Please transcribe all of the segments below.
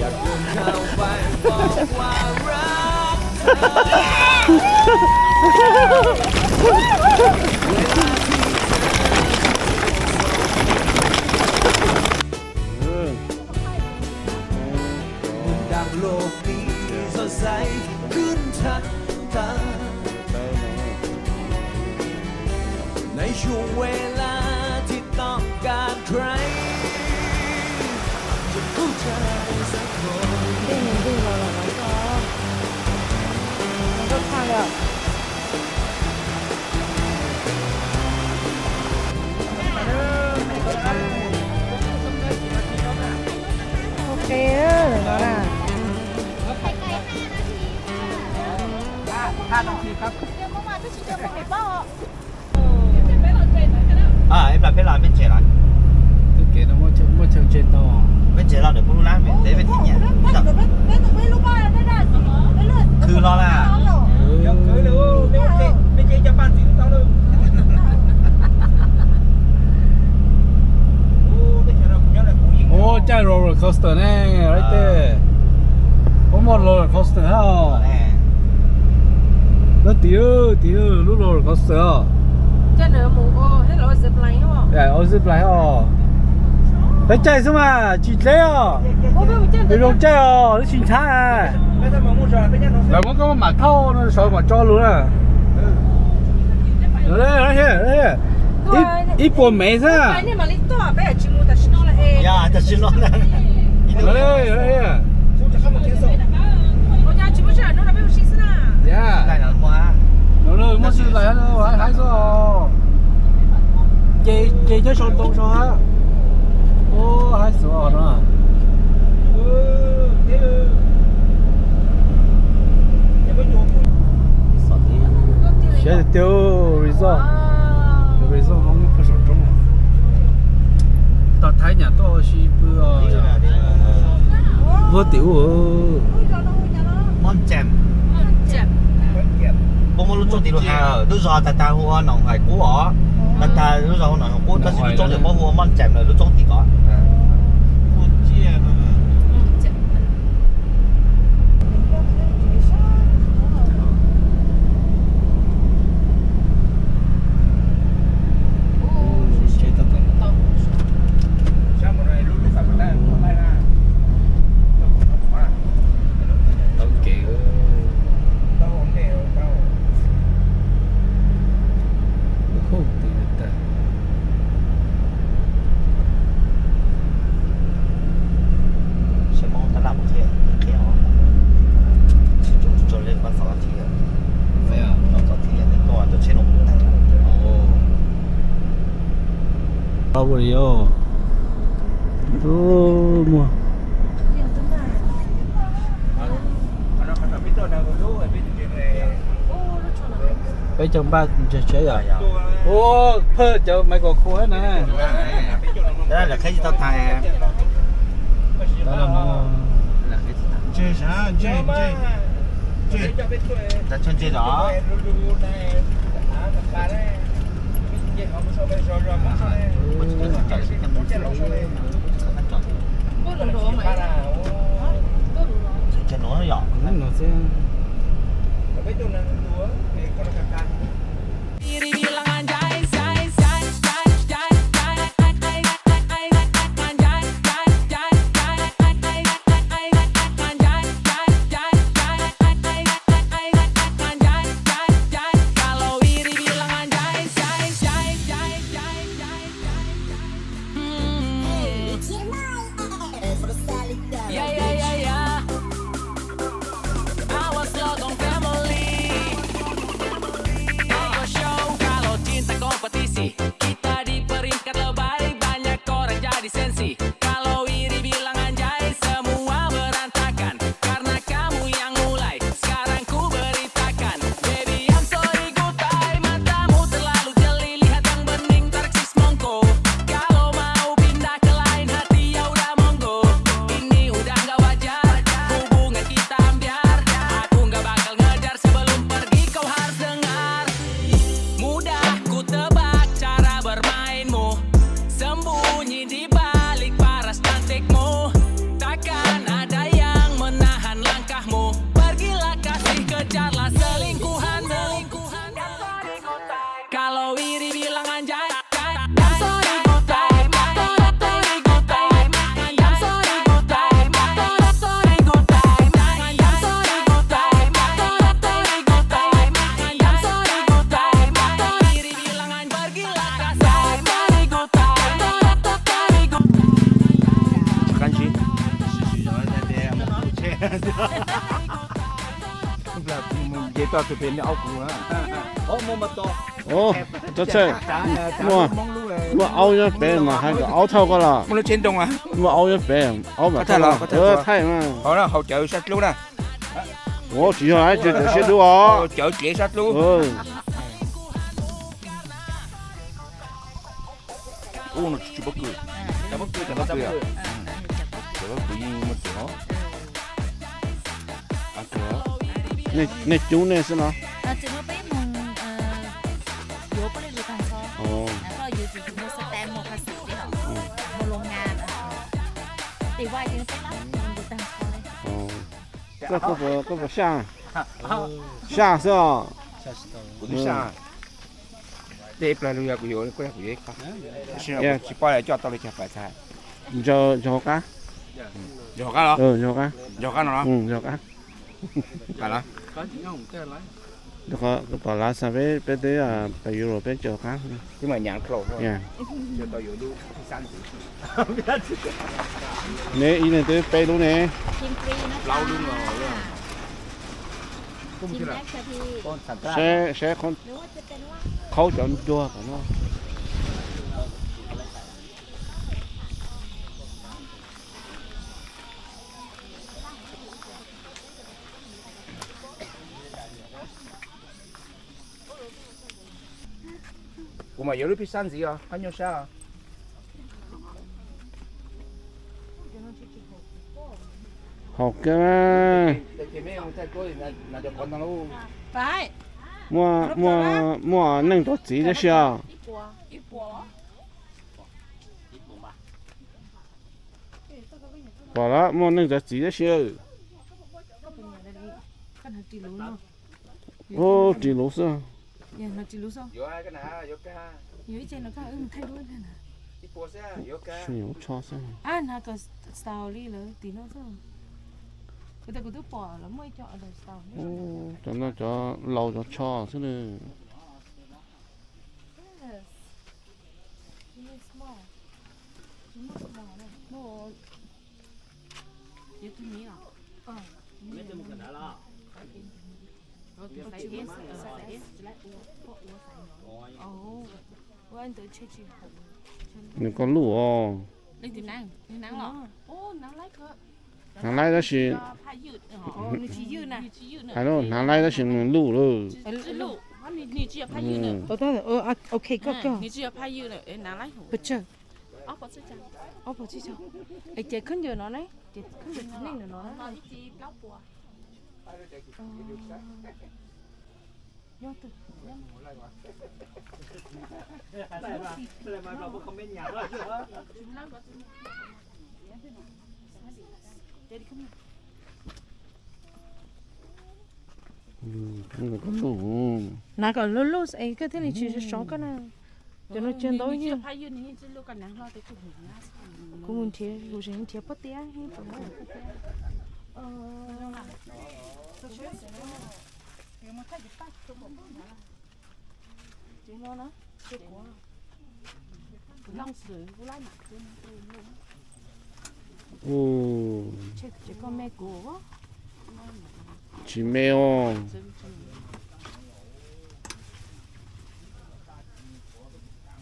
บนโลกนี้สดใสขึ้นทันตา ในช่วงเวลาที่ต้องการใคร จะเข้าใจสักคน Ej, nws ntuj los los los txog. Nws tuaj tshaj li os. Ok, lawm no na. Ib plag peb los peb tseg lawm. Tus kev no muaj chaw ntseg tau. Peb tseg los ntawm peb lub lab peb peb tib nyiam. Khwv hlo lawm. Ua caij roller coaster ne, right there. Ua muaj roller coaster hab. Lub tim, tim lub roller coaster os. Ua zipline os. Peb caij xwb mas tsis dleb os. Peb zoo caij os, lub tsis ntshab. Lawv muab koj maj mam thauj no sawv mam tso lug na. Ib puas mev xwb. Muaj zipline haib xwb. Ces, ces nyob sau ntoo sau hab. Ua haib xwb os no. Siab tiag tiag, resort. Resort Hmoob pag saum roob. Tog Thaib nyam tuaj ua si pw os. Huab tim ub. Puab muab lub txooj tim lug has, lub zog tag tag hu ua Noom Hais Qub os. Tag tag lub zog hu Noom Hais Qub, tab sis lub txooj tim puab hu ua Moj Ntseem lawm lub txooj tim ko. Tau kev. Hu tim tas. Tsis muaj tab laj mus qhia, qhia os. Tsis tau li pab xav thiab. Xav thiab, tau txog thiab, tau txog tsheb no. Tau ua li os. Muaj. Peb caug npaj ntseg tsheb yom. Ua phaj cov Michael Kors na. Lawv qheb tsis tau tag. Ntseg sav, ntseg, ntseg. Ntseg, ntseg os. Ntseg no yom. Yeah, yeah, yeah, yeah. Our Slogan family. Tus pem nws aub kuv. Ov, muaj aub nyob pem mas hais kom aub thauj koj los. Muaj aub nyob pem, aub mas thauj. Thaij mas. Haus cawv sab dlub na. Ov, tsis yog, tsis cawv siab dub os. Cawv dlev sab dlub. Ub, no tsis pob kws. Cov pob kws, cov pob kws, cov pob kws yeej muaj cawv os. Nej cub nej xwb no? Koj puas saj? Saj xwb os. Kuv twb saj. Tej ib plag lug yog kuv yuav, kuv yuav ib qho. Tsis paub coj tau li cas pais txhais. Ntsaws hauv qab. Ntsaws hauv qab los? Ntsaws hauv qab. Ntsaws hauv qab no los? Ntsaws hauv qab. Kom lav xav peb, peb twb pais yuav luag peb ntsaws hauv qab. Ne ib leeg twb peb lub ne. Saib, saib qhov, qhaub cov nruag tom no. Kuv mam yuav lub pij xab ntxiv os, qab nyuaj sab os. Haum kawg. Muaj, muaj neej cov txiv tab sis os. Pom lawm, muaj neej cov txiv tab sis. Ub, ris luv xwb. Tsis yog lub tsho xwb. Ub, cov no cov laus cov tsho xwb na. Nws koj luj os. Hnav laib tab sis, hais no hnav laib tab sis nws luj lawm. Ces khaub ncaws no ne, ces khaub ncaws txiv neej no na. Hnav kom luj luj es koj thiaj li tsis sov koj na. Cov no cog ntau. Kuv mus nrhiav, kuv tseem nrhiav pob tiab. Tsis me os.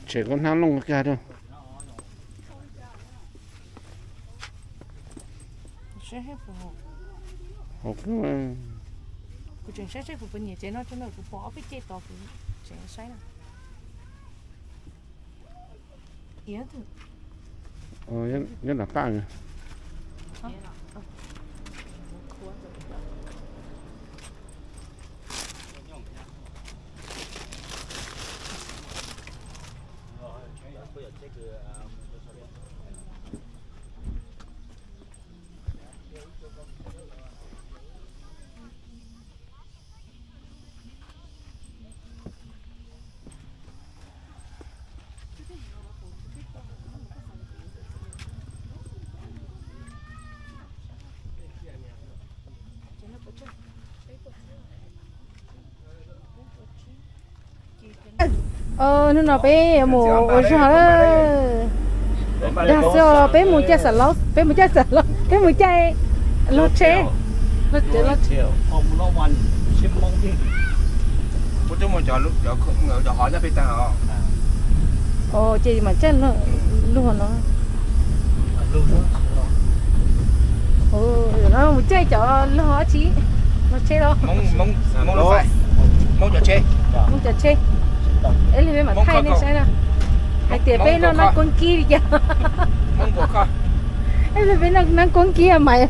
Tshem koj hnab looj kiag rau. Kuv tseem saib saib kuv puas nyiam tsev no, tsev no kuv pom ob peb ceg tos kuv tseem saib na. Nyob nram qab. Hnub no peb mus ua zog lawm. Dag xwb, peb mus caij xam laub, peb mus caij xam laub, peb mus caij log tsheb. Loj tsev loj. Ua cov hov nyob peb tag os. Ua ces mam caij luag no. Mus caij cov log dab tsi? Log tsheb los? Hmoob cov tsheb. Hmoob cov tsheb. Ib pliag peb mam thaij nej saib na. Hais tias peb noj nab kuab kib li cas. Ib pliag peb noj nab kuab kib mas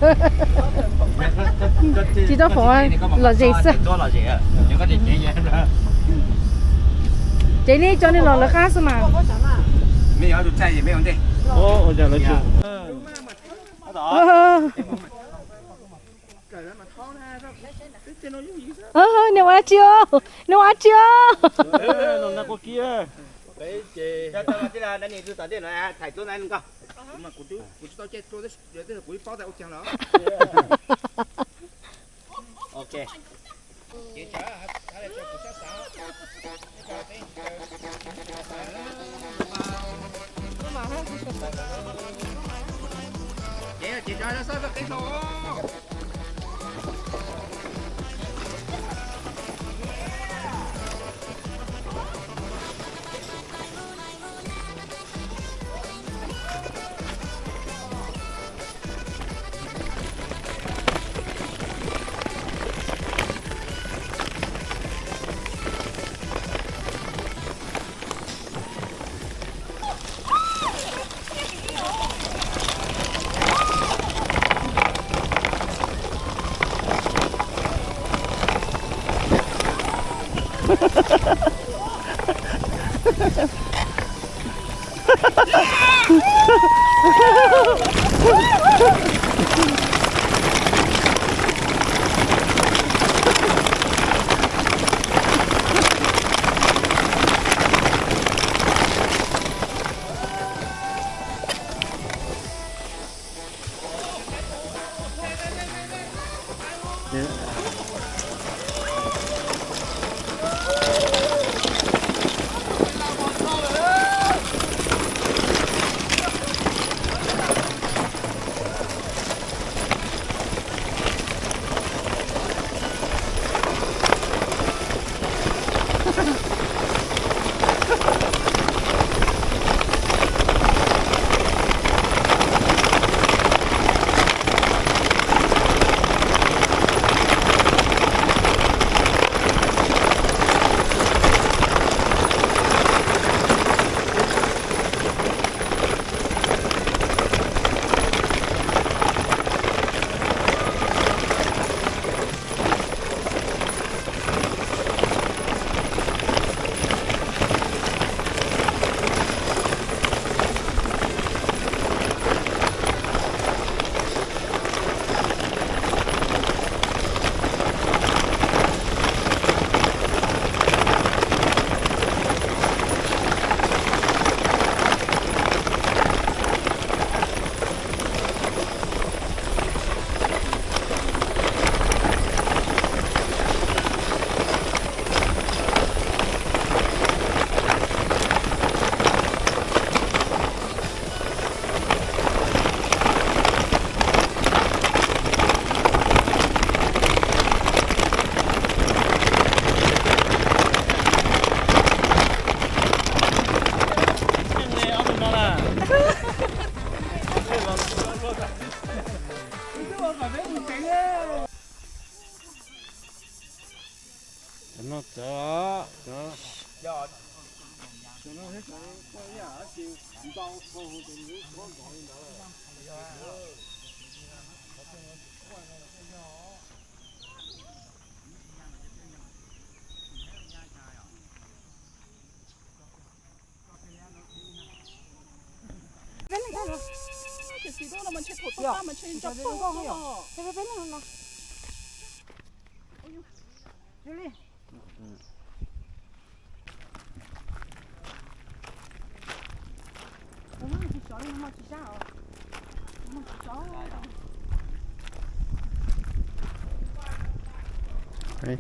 tsis tau foom, lom zem xwb. Ces nej tso nej los lawv qab xwb mas. Nej ua dab tsi os? Nej ua dab tsi os?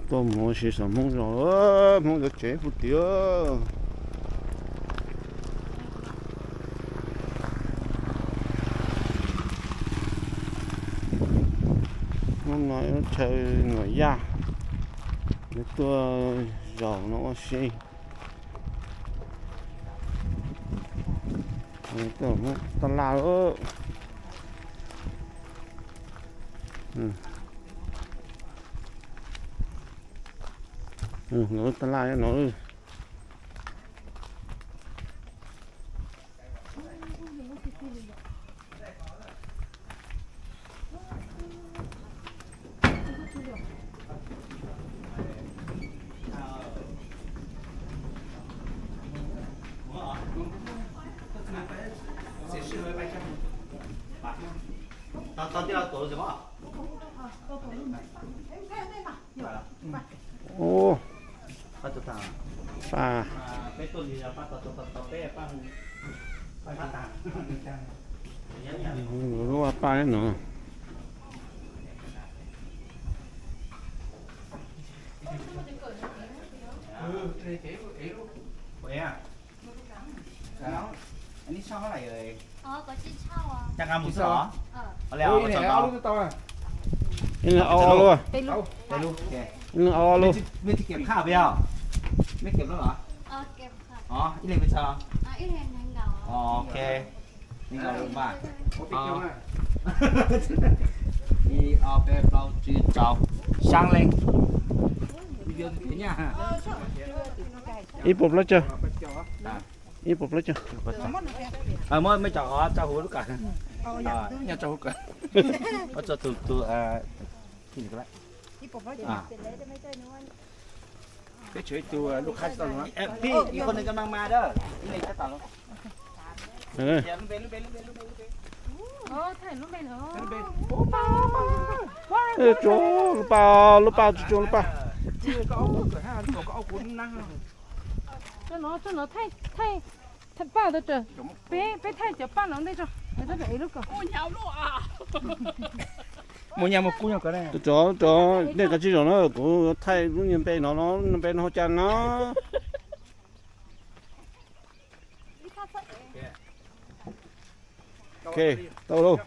Tuaj mus ua si saum Hmoob zos, Hmoob yuav tsev puag tim. Hnub no ib lub chaw Nuam Yaj, lawv tuaj zaum no ua si. Tuaj muab taj laj lawm. Lawv taj laj no. Ub, paj, lub paj no. Ib leeg ob lub. Ib leeg ob lub. Ib leeg pes tsawg? Ib leeg nkaum lub paj. Ib, ob, peb, plaub, tsib, rau, xyaa leej. Ib puas plaub caug. Ib puas plaub caug. Muab mej cov qhov tso huv lub kawm. Nyob tso huv kawm. Muab tso tus tus. Peb tshuav ib tug lub qhab tsis tau lus. Pib, ib qho neeg koj mag mas dab, ib leeg tab tom lus. Tsuav lub paj, lub paj tsuav lub paj. Paj tau, peb thaij cov paj no ntej tso. Mus nyas mus kub nyog ko ne. Tus tsov, tus tsov, nej kav tsij zaum na, kuv thaij lub niag npe no, lub niag npe no hu cas no. Ok, tau lauj.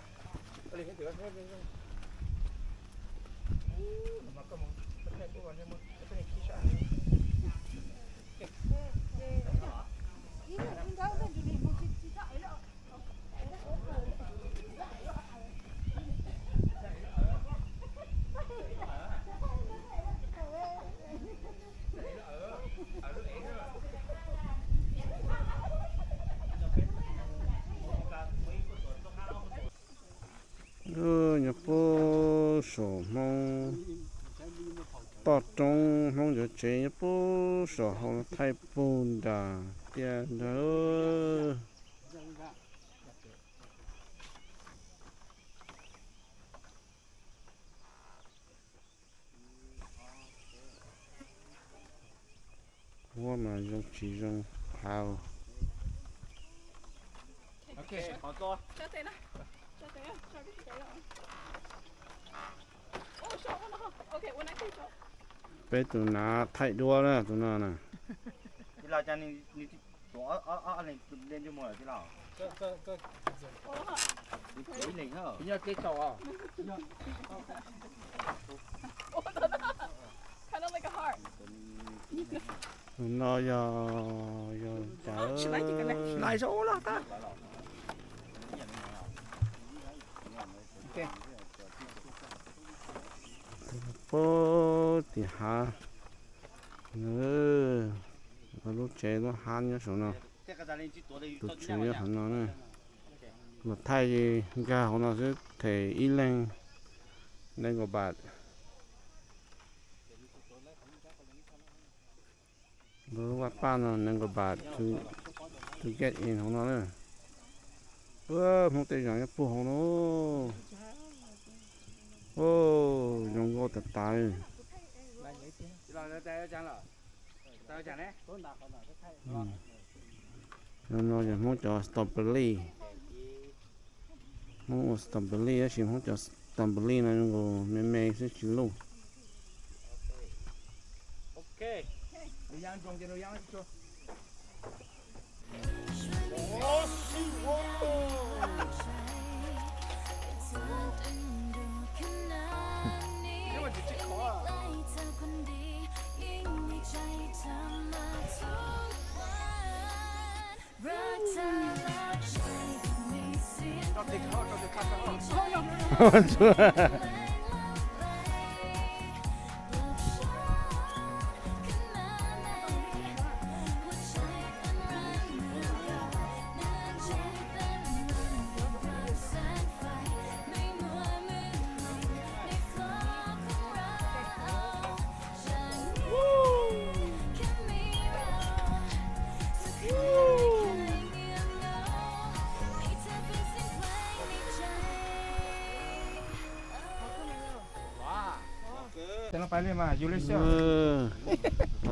Nyob puag saum Hmoob toj roob, Hmoob cov tsev nyob puag saum hauv thaij puag nram tiaj nrag. Huab mas zoo tsis zoo hauv. Peb tus nav thaij duab na tus no na. Tus no yog, yog cas? Puag tim hav, lub tsev lub hab nyob saum no. Tus tswv nyob qhov no na. Los thaij nkag hauv no xwb them ib leeg nees nkaum bat. Lub vaj paj no nees nkaum bat to get in hauv no na. Hmoob tej zos nyob puag hauv no. Zoo nkauj tas tas li. No yog Hmoob cov strawberry. Hmoob ua strawberry tab sis Hmoob cov strawberry no zoo nkaus me me xwb tsis luj. Tau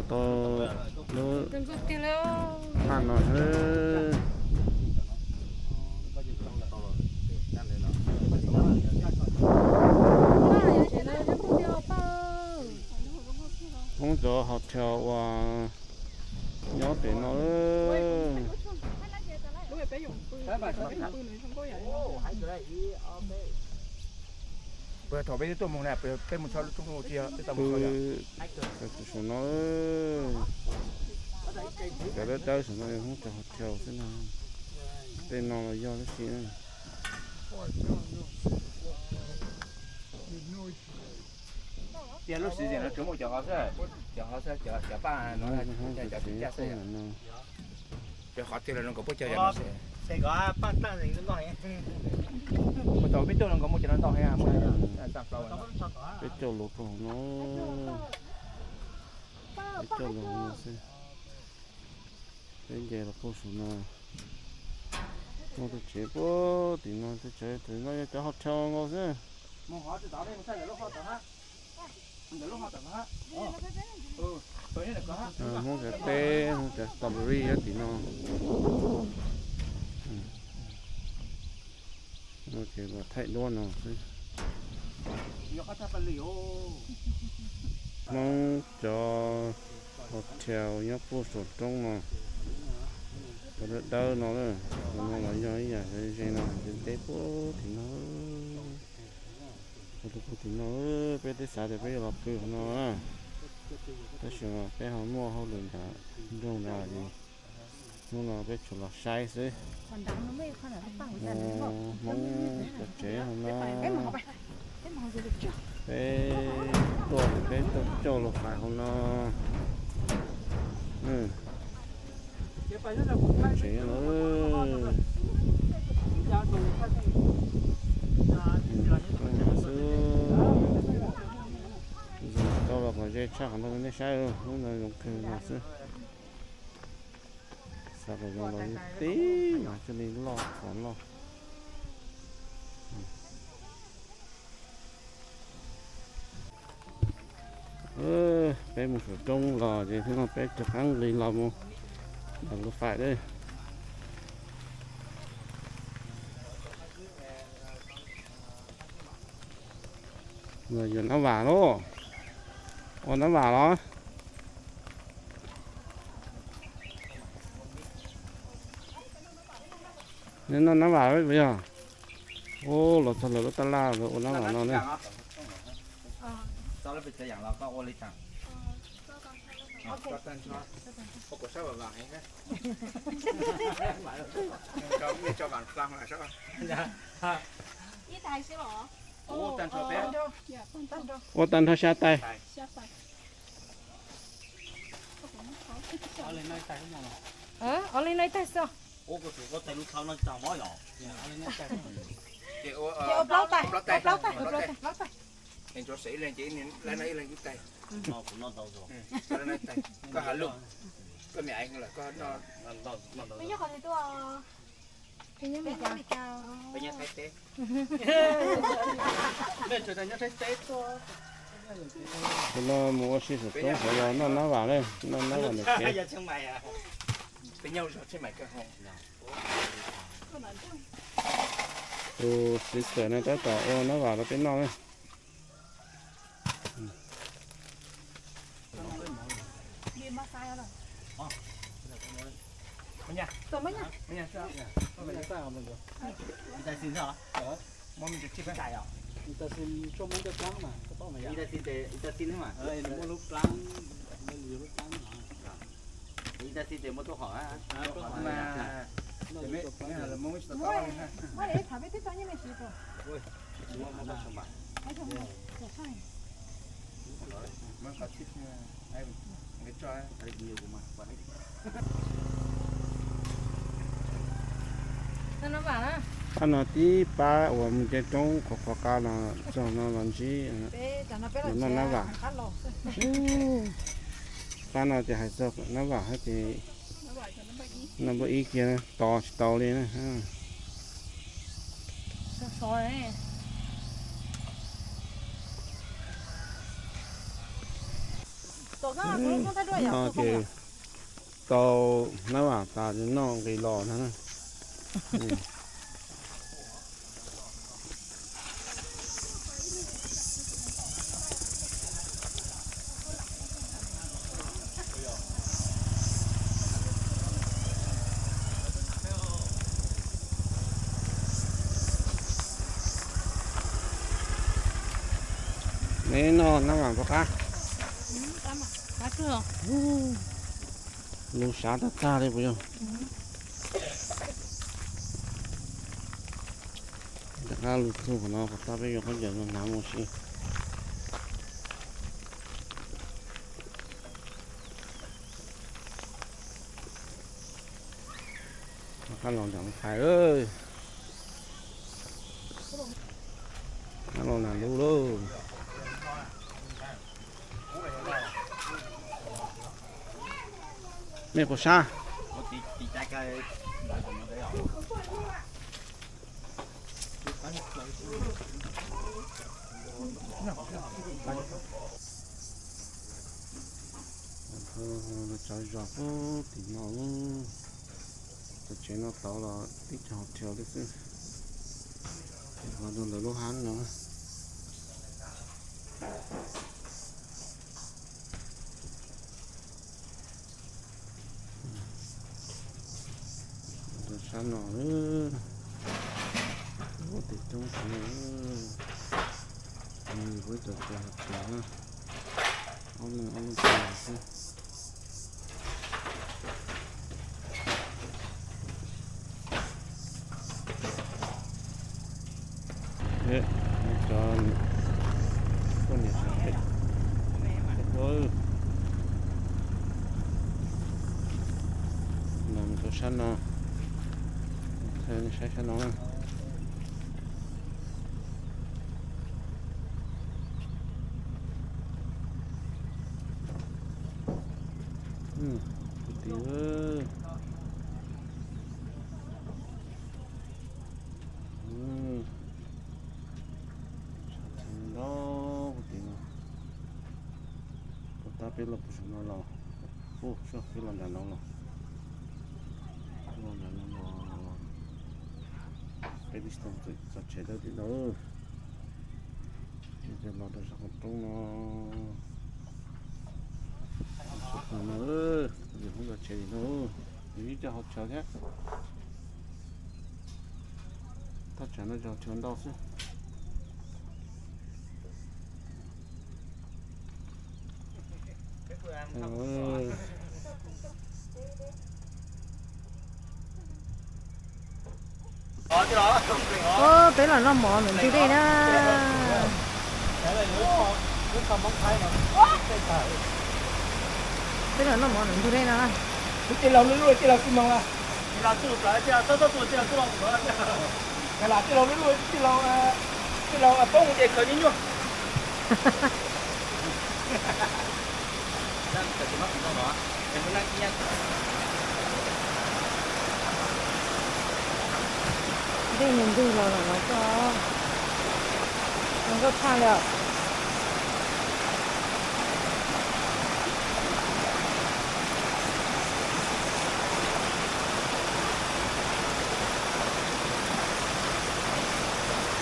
tau lub phaj no xwb. Hmoob cov hotel uas nyob pem no. Pw, thaum peb tuaj mus na, peb mus txog lub roob no tsis yog peb tau mus txog yom? Pw saum no, cov dawb dawb saum no yog Hmoob cov hotel xwb na. Tej no los yog tab sis. Tiag lub sij hawm no tsuas muaj cov hov xwb, cov hov xwb, cov paj no, cov caj xwb. Cov qhov twg los zoo nkaus puab cog cov no xwb. Mus thaum peb tuaj los nkaus muaj cov no ntau heev. Peb coj los puag no, peb coj los no xwb. Peb nce los puag saum no. Muaj tej tsev puag tim no, tej tsev tim no yog cov hotel nkaus xwb. Hmoob cov teb, Hmoob cov strawberry nyob tim no. Ces los thaij duab no xwb. Hmoob cov hotel nyob puag saum roob no. Cov dawb dawb no, no los yog ib yam ze no, ntev ntev puag tim no. Puag tim no, peb twb xav tias peb yuav los pw no na. Tab sis mas peb ho muaj hauj lwm nram nroog nrad es hnub no peb tsuas los saib xwb. Hmoob cov tsev no, peb tuaj, peb tuaj coj los pais hauv no. Tsev no xwb. Zoo tau los kom ze tshaj qhov no nej saib, lub no zoo kawg no xwb. Xav kom zoo los tib mas thiaj li loj qhov loj. Peb mus saum roob los ces hnub no peb rov qab nqis los mus ntawm lub fais lawm. Yuav nab vam lauj. Ua nab vam los? Nej noj nab vam puas yog? Ub, los txog lawv lub tab laj lawv ua nab vam no ne. Ua tag nrho xya tais. Ob leeg noj ib tais xwb. Ces ua plaub tais, ua plaub tais, ua plaub tais. Es ntsuav xev ib leeg ces ib leeg noj ib tais. Koj has lus, koj me aiv lawm koj noj. Peb nyob Meskas. Peb nyob Thaib teb. Tus no mus ua si saum roob hauv los noj nab vam ne, noj nab vam ntawm kev. Peb nyob zos Tsheb Maim kawg. Tus sister no tab tom ua nab vam rau peb noj ne. Qab no tib pab uas mus ce roob qhov qhov qab no txog no los ntsib los noj nab vam. Pab no ces hais txog nab vam hab ces naj npawb ib kiag tos tsis tau li na. No ces tau nab vam tas ces noj nqis los ntag na. Neb noj nab vam puas qab? Lus sav tag tag li puas yog? Rov qab lug txug qhov no, qhov tag peb yuav khaub ncaws no hnav mus siv. Rov qab los nram lub thaiv, rov qab los nram lub lauj. Mej puas sab? Tsav zog pub tim no, txog tsev no tau los tib co hauv chaw li xwb, ces ho rau ntawm lub hab no. Rau sab no, ua tim roob tsev, peb tau tsav hauv chaw na, ob leeg ob lub chaw xwb. Cov poj niam sawv pem, no mus rau sab no, saib sab no na. Puag tim, ntau puag tim no, puag ta peb los puag saum no los, peb los nram no los, los nram no los, peb tsis tau txog tsev tau tim ntawd. Ces los rau sab qhov roob no, no, yus hoob tsev tim no, yus ib co hauv chaw thiab. Thaj tsam no yog chaw ntau xwb. Peb los noj mov ntawm ntug dej na. Peb los noj mov ntawm ntug dej na. Dej nws ntug los lawm no coj, zoo nkauj tshaj li os.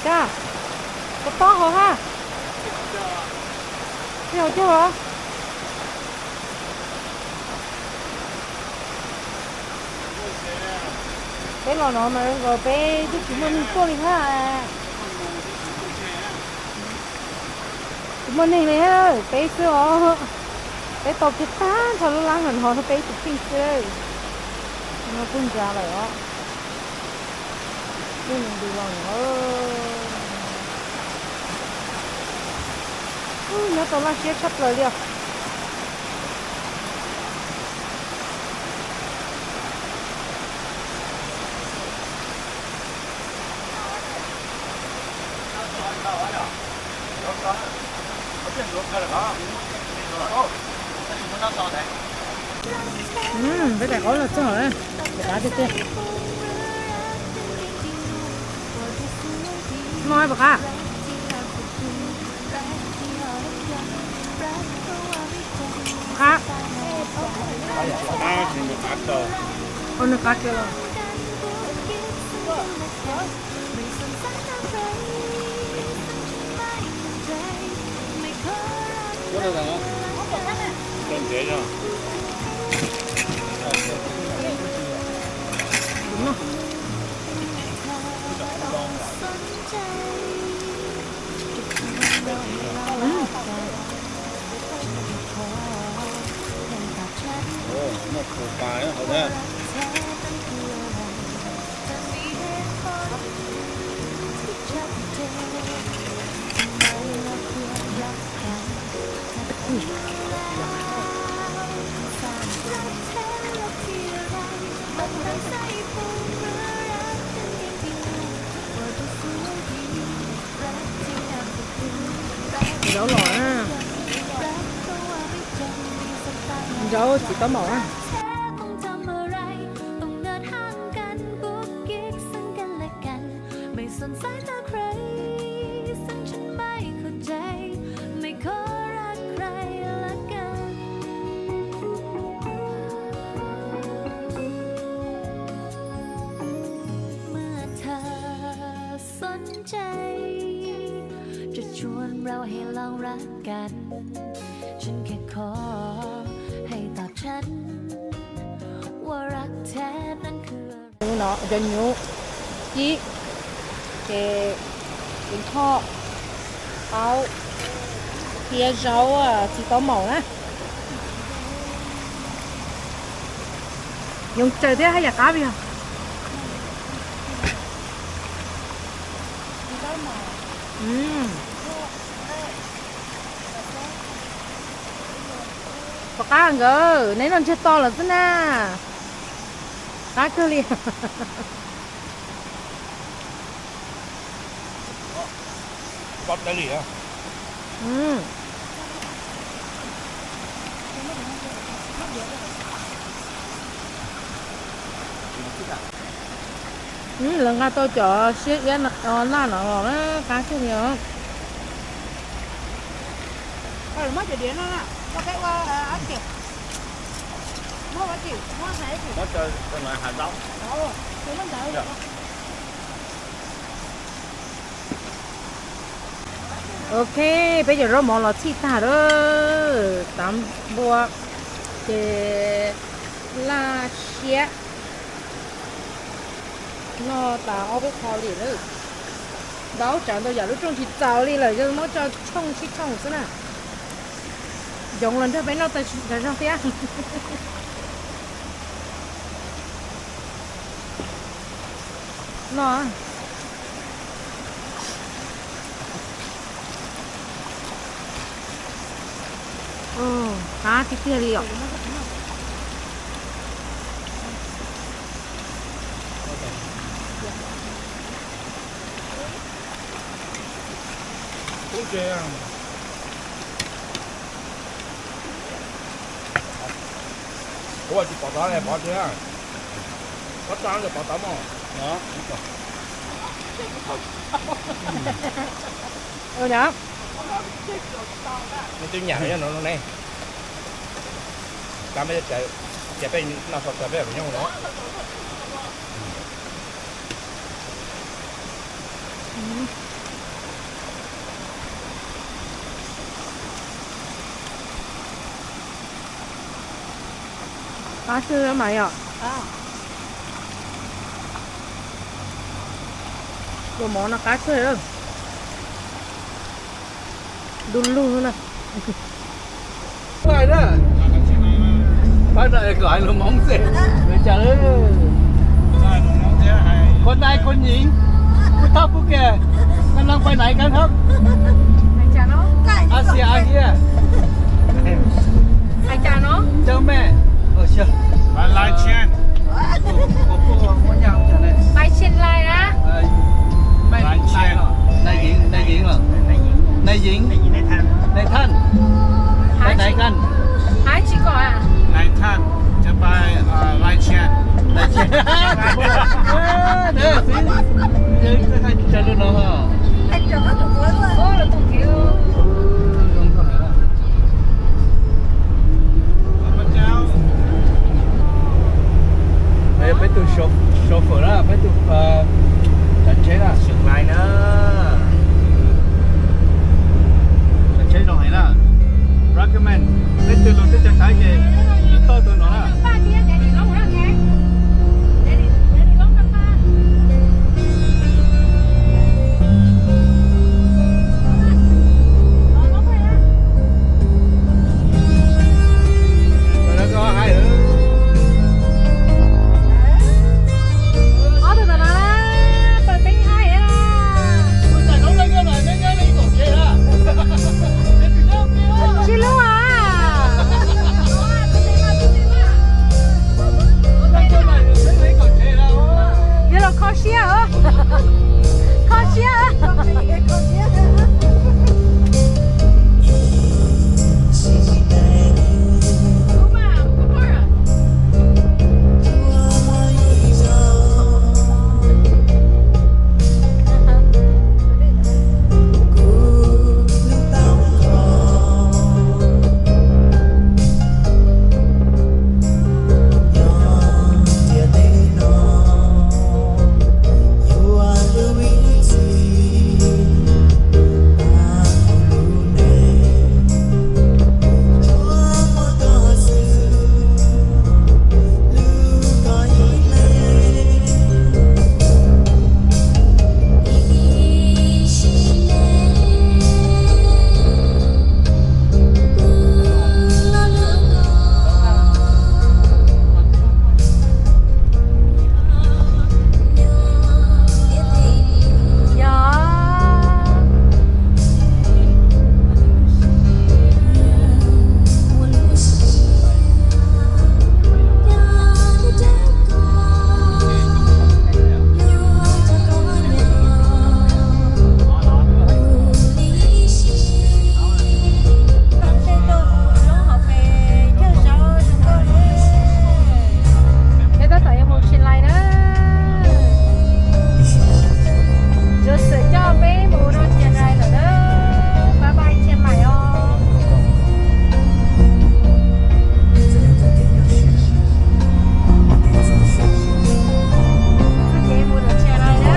Kab, koj tob hauv hab, tsis hauv cag os. Peb los no mas peb twb tsis muaj neeg tuaj li hab. Tsis muaj neeg li hab, peb xwb os. Peb tau kiag tag nrho lub lab no, peb tus kheej xwb. No kuj ntsa lawm os. Dej nws ntws los no. Nyob tau laj siab tshaj plaws li os. Peb daim qaub los txog lawm, pom qab tiag tiag. Noj pom qab. Qab. Ua nws qab kawg los. Zaub los na. Zaub txiv taub maum na. Nyuv no, cov nyuv cib, ces, ces nthoj, qaub, thiab zaub txiv taub maum na. Yoov tsawg thiab haj yam qab yog. Pom qab nkawd, neb noj ntsiag to lawm xwb na. Qab kawg li. Lawv nqa tau cov siab iab naj no los na, qab kawg li os. Ok, peb cov zaub mov los txhij tag lawm, tav npua, ces laj siab. Noj tas ob peb qho li lawm. Ntau tsawv ntau yam lub rooj tsis txaus li lawm, muab tso tshooj tsib tshooj xwb na. Yoov los nrog peb noj tas zog thiab. No. Qab tiag tiag li os. Kuv tsis pom tod, pov tsev, pov tod pov tod mog. Twb nyam no ne, kab me ces peb noj so tas peb nyob no. Qab kawg mas yom. Tus mov no qab kawg. Du lug na. Pab no kom hais lus Hmoob xwb. Nws cas, cô trai cô nhí, cô thấp cô kè, năm nay bay nãy căng hấp. Asia ăn Peb tus chauffeur na, peb tus tsav tsheb na. Tsav tsheb zoo heev na. Recommend, leej twg los teb chaws Thaib ces ib toj tus no na. Ob tug ntawm no na, pawg teeb haib na. Sib hlub a. Yuav los kho siab os. Kho siab. Peb tab tom yuav mus Chiang Rai na. Yuav xwm coj peb mus rau Chiang Rai lawm na. Bye bye Chiang Mai os. Ces mus rau Chiang Rai na.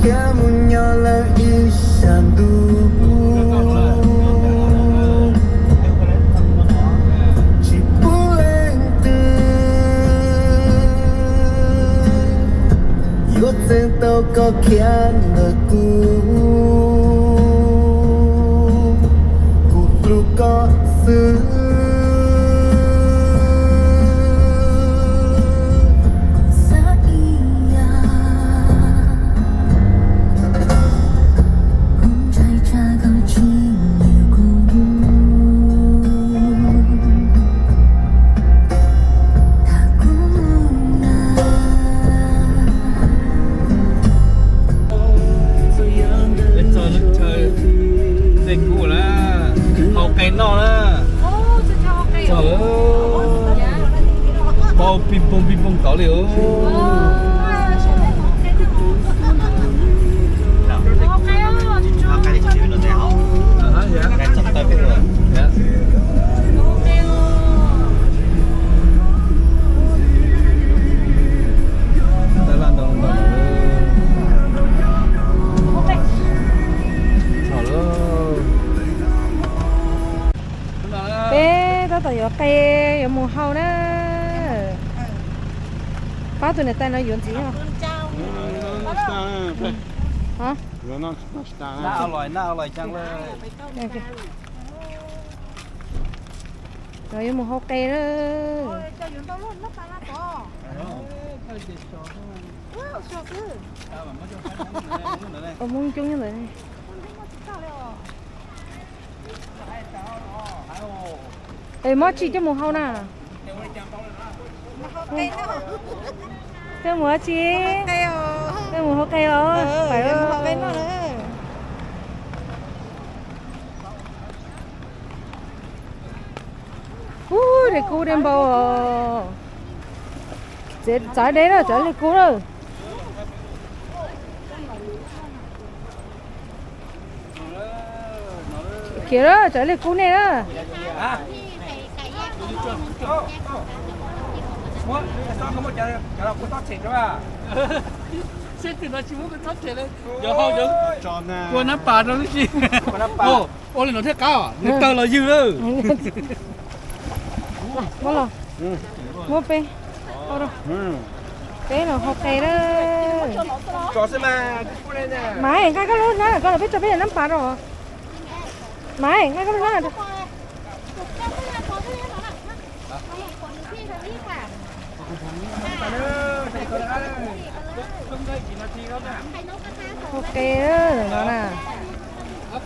Khiav mus nyob lawm ib sab ntuj, tsis pub leej twg yuav txeeb tau koj khiav ntawm kuv, kuv hlub koj xwb. Peb txog lub chaw dej kub na, haus qe noj na. Txog lawm, pau pis poog pis poog tod li os. Peb tab tom yuav qe yuav mus hau na. Pab tus niam tais no yuav ntxiv os. Yuav mus hau qe na. Ua Hmoob coob nyob ntawd. Es mob tsis coj mus hau na. Koj mus dab tsi? Koj mus hau qe los? Ub, dej kub dej npau os. Txav dej na, txav dej kub na. Khiav lawm, txav dej kub nej na. Ua nab pas rau lub si. Ua li no thiaj qab os, nws taw los ywg lawm. Muab peb, peb los hau qe na. Maiv, nqa koj lub hnab ko los peb tso peb cov nab pas rau. Maiv, nqa koj lub hnab. Hau qe no na. Hau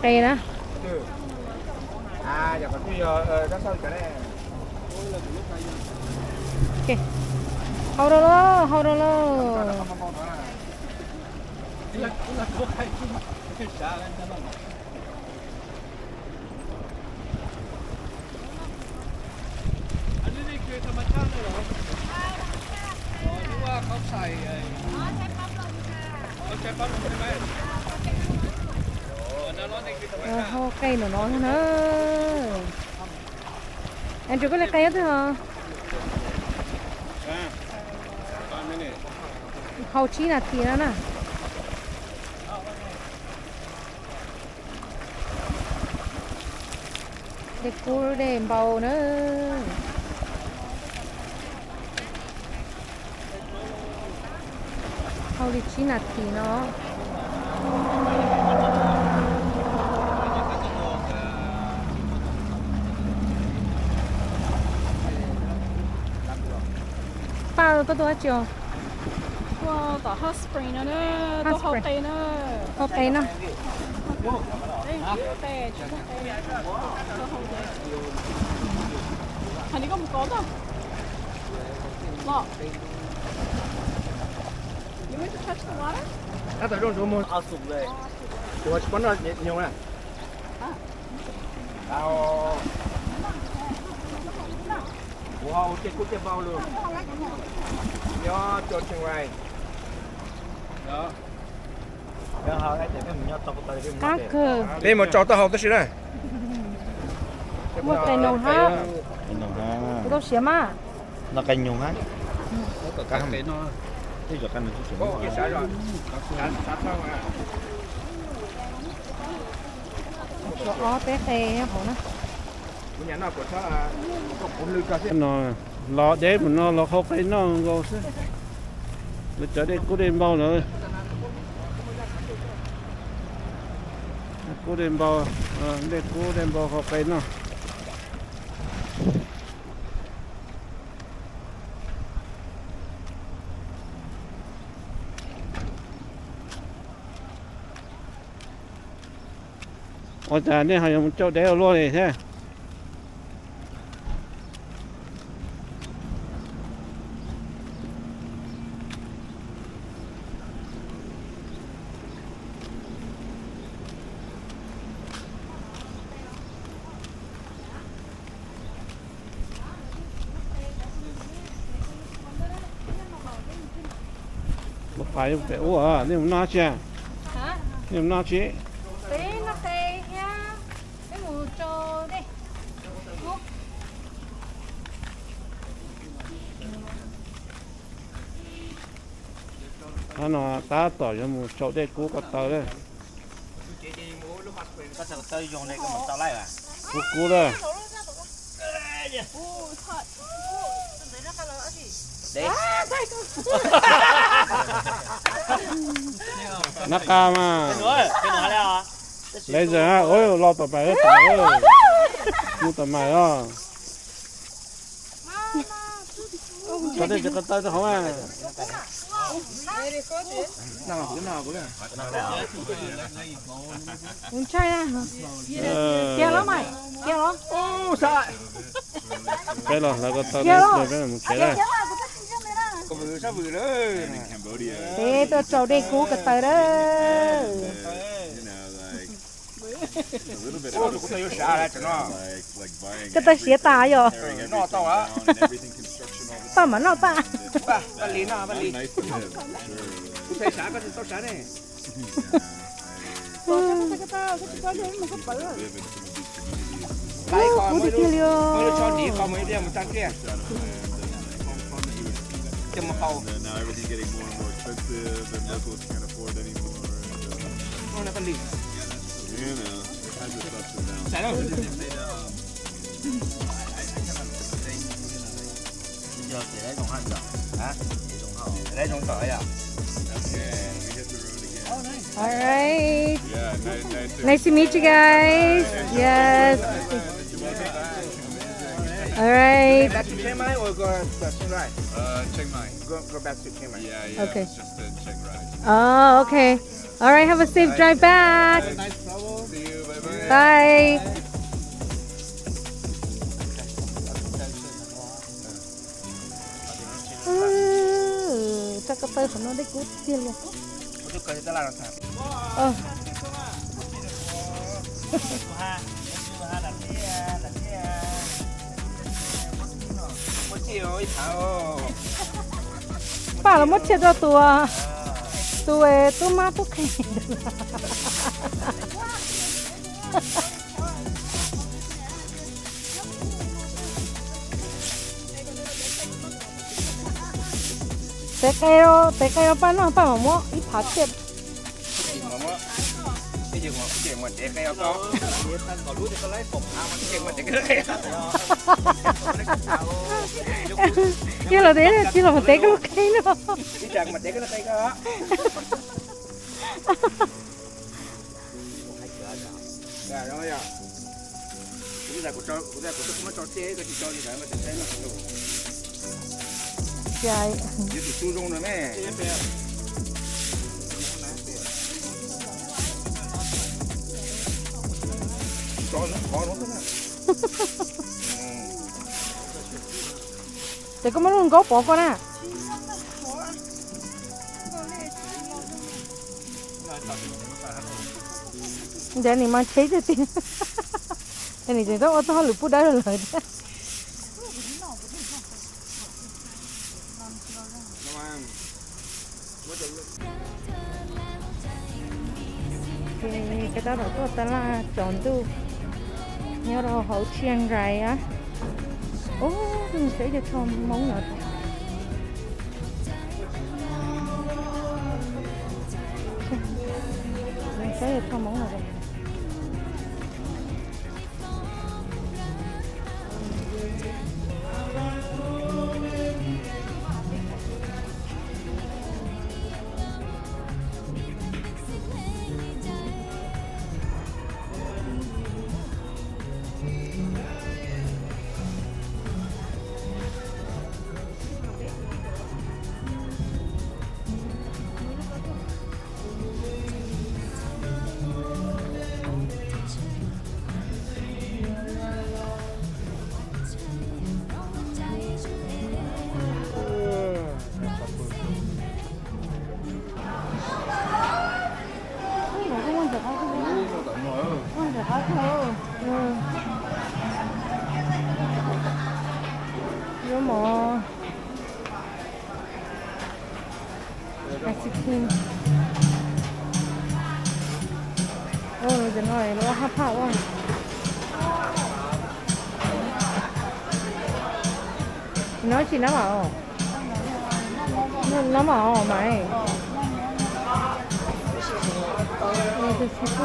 qe na. Hau rau lauj, hau rau lauj. Hau qe no no na. Andrew, koj li qe twg os? Hau tsib nas this no na. Dej kub dej npau na. Hau li tsib nas this no. Paj, koj tuaj dab tsi os? Tuaj tom hot spring no na, tuaj hau qe na. Hau qe no. Hais li koj mus kov tau. Los. Ua tsis pom noj nyoos na. Ua tej kub tej npau lug. Nyob rau Chiang Rai. Qab kawg. Peb mus tso taub hau tab sis na. Muaj qe noog hab. Kuv tau siav mas. No qe noog hab. Ob peb qe nyob hauv na. No los deb mus no los hau qe noj nkaus xwb. Lawv cov dej kub dej npau lawm. Kub dej npau, dej kub dej npau hau qe noj. Ua cas nej ho yuav mus cauj deb ua luaj li thiab? Mus pais pem ub, nej mus noj tsi? Nej mus noj tsi? Qhov no tab tom yuav mus tsaus dej kub ko taw lawm. Kub kub lawm. Nab qa mas. Laser, los tom mas, mus tom mas os. Tso tej tsis ko taw rau hauv mas. Kuv ntshai na. Kiag los mas, kiag los. Peb los lawv ko taw, peb mus kev lawm. Peb tuaj tsau dej kub ko taw lawm. Koj tau siav tas yom? Paj mam noj paj. Kub tiag tiag li os. All right. Nice to meet you guys. Yes. All right. Back to Chiang Mai or go to Chiang Rai? Uh, Chiang Mai. Go, go back to Chiang Mai. Yeah, yeah. Okay. It's just a Chiang Rai. Oh, okay. All right. Have a safe drive back. Nice travel. See you. Bye bye. Bye. Tso ko taw qhov no dej kub tiag li. Paj los muab tsiaj rau tus, tus tub mab tub qhe. Tev qe, tev qe rau Paj noj, Paj mam muab ib phav tsiaj. Tsiaj los tev, tsiaj los tev koj lub qe no. Ces koj muab lub nkaub pov koj na. Ncav nim mas tsheb tiag tiag. Ces nim tseem tuaj ua txoj hauj lwm pub dawb rau lawv thiab. Peb tab tom tuaj taj laj tsaus ntuj nyob rau hauv Chiang Rai. Ub, saib cov tsho Hmoob no. Saib cov tsho Hmoob no. Yuav mov. Ice cream. Ua no lawv hab phaj ua. Nov tsis nab mam os. Nab mam os mas. Tus tsis pw.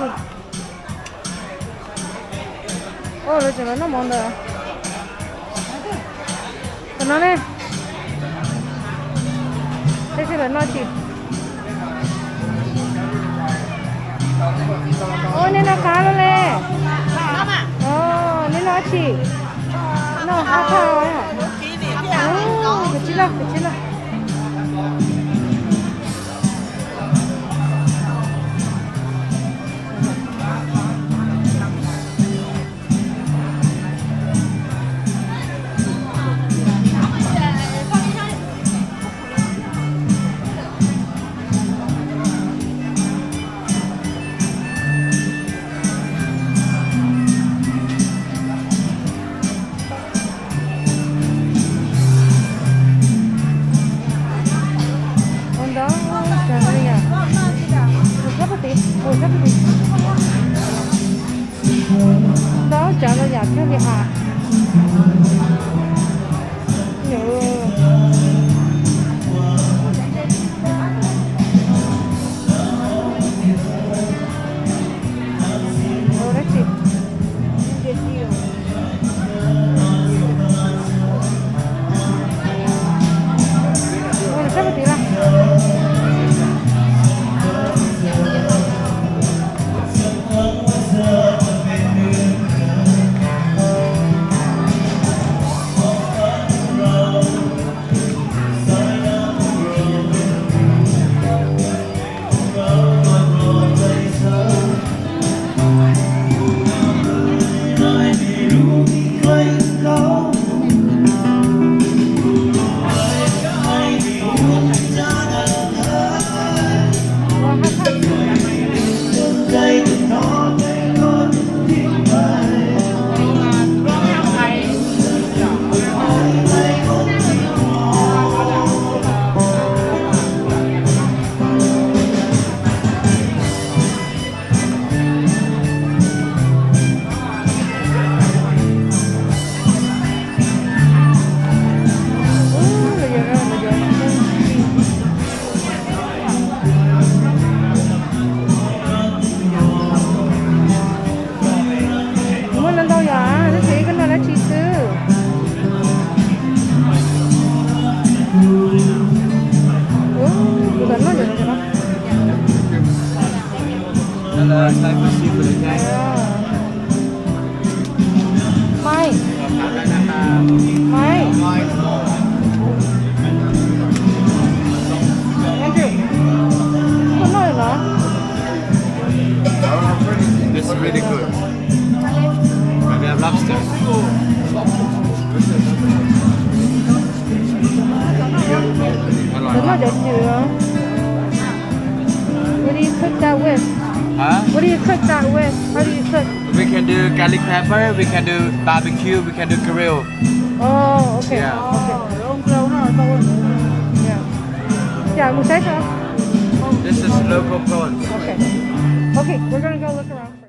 Ua lawv tseem los noj mov ntawd. Tam no ne. Tab sis lawv noj tsis. Ua nej noj qab lawm le. Ua nej noj tsis. Noj hab phaj. Tus tsis Ua ntau tsav los yam, ua sab pag tid, ua sab pag tid. Ntau tsav los yam thiaj li as. Ua dab tsi? Ua sab pag tid los. Muaj ntau ntau yom, tab sis koj noj dab tsi xwb? Kuv noj yom. Maiv, maiv. Andrew, koj noj los? This is really good. And they have lobster. Kuv noj cov cws. What do you cook that with? Huh? What do you cook that with? How do you cook? We can do garlic pepper, we can do barbecue, we can do grill. Oh, okay. Yeah. Okay. Yeah. Yeah, mus saib saib. This is local prawns. Okay. Okay, we're gonna go look around.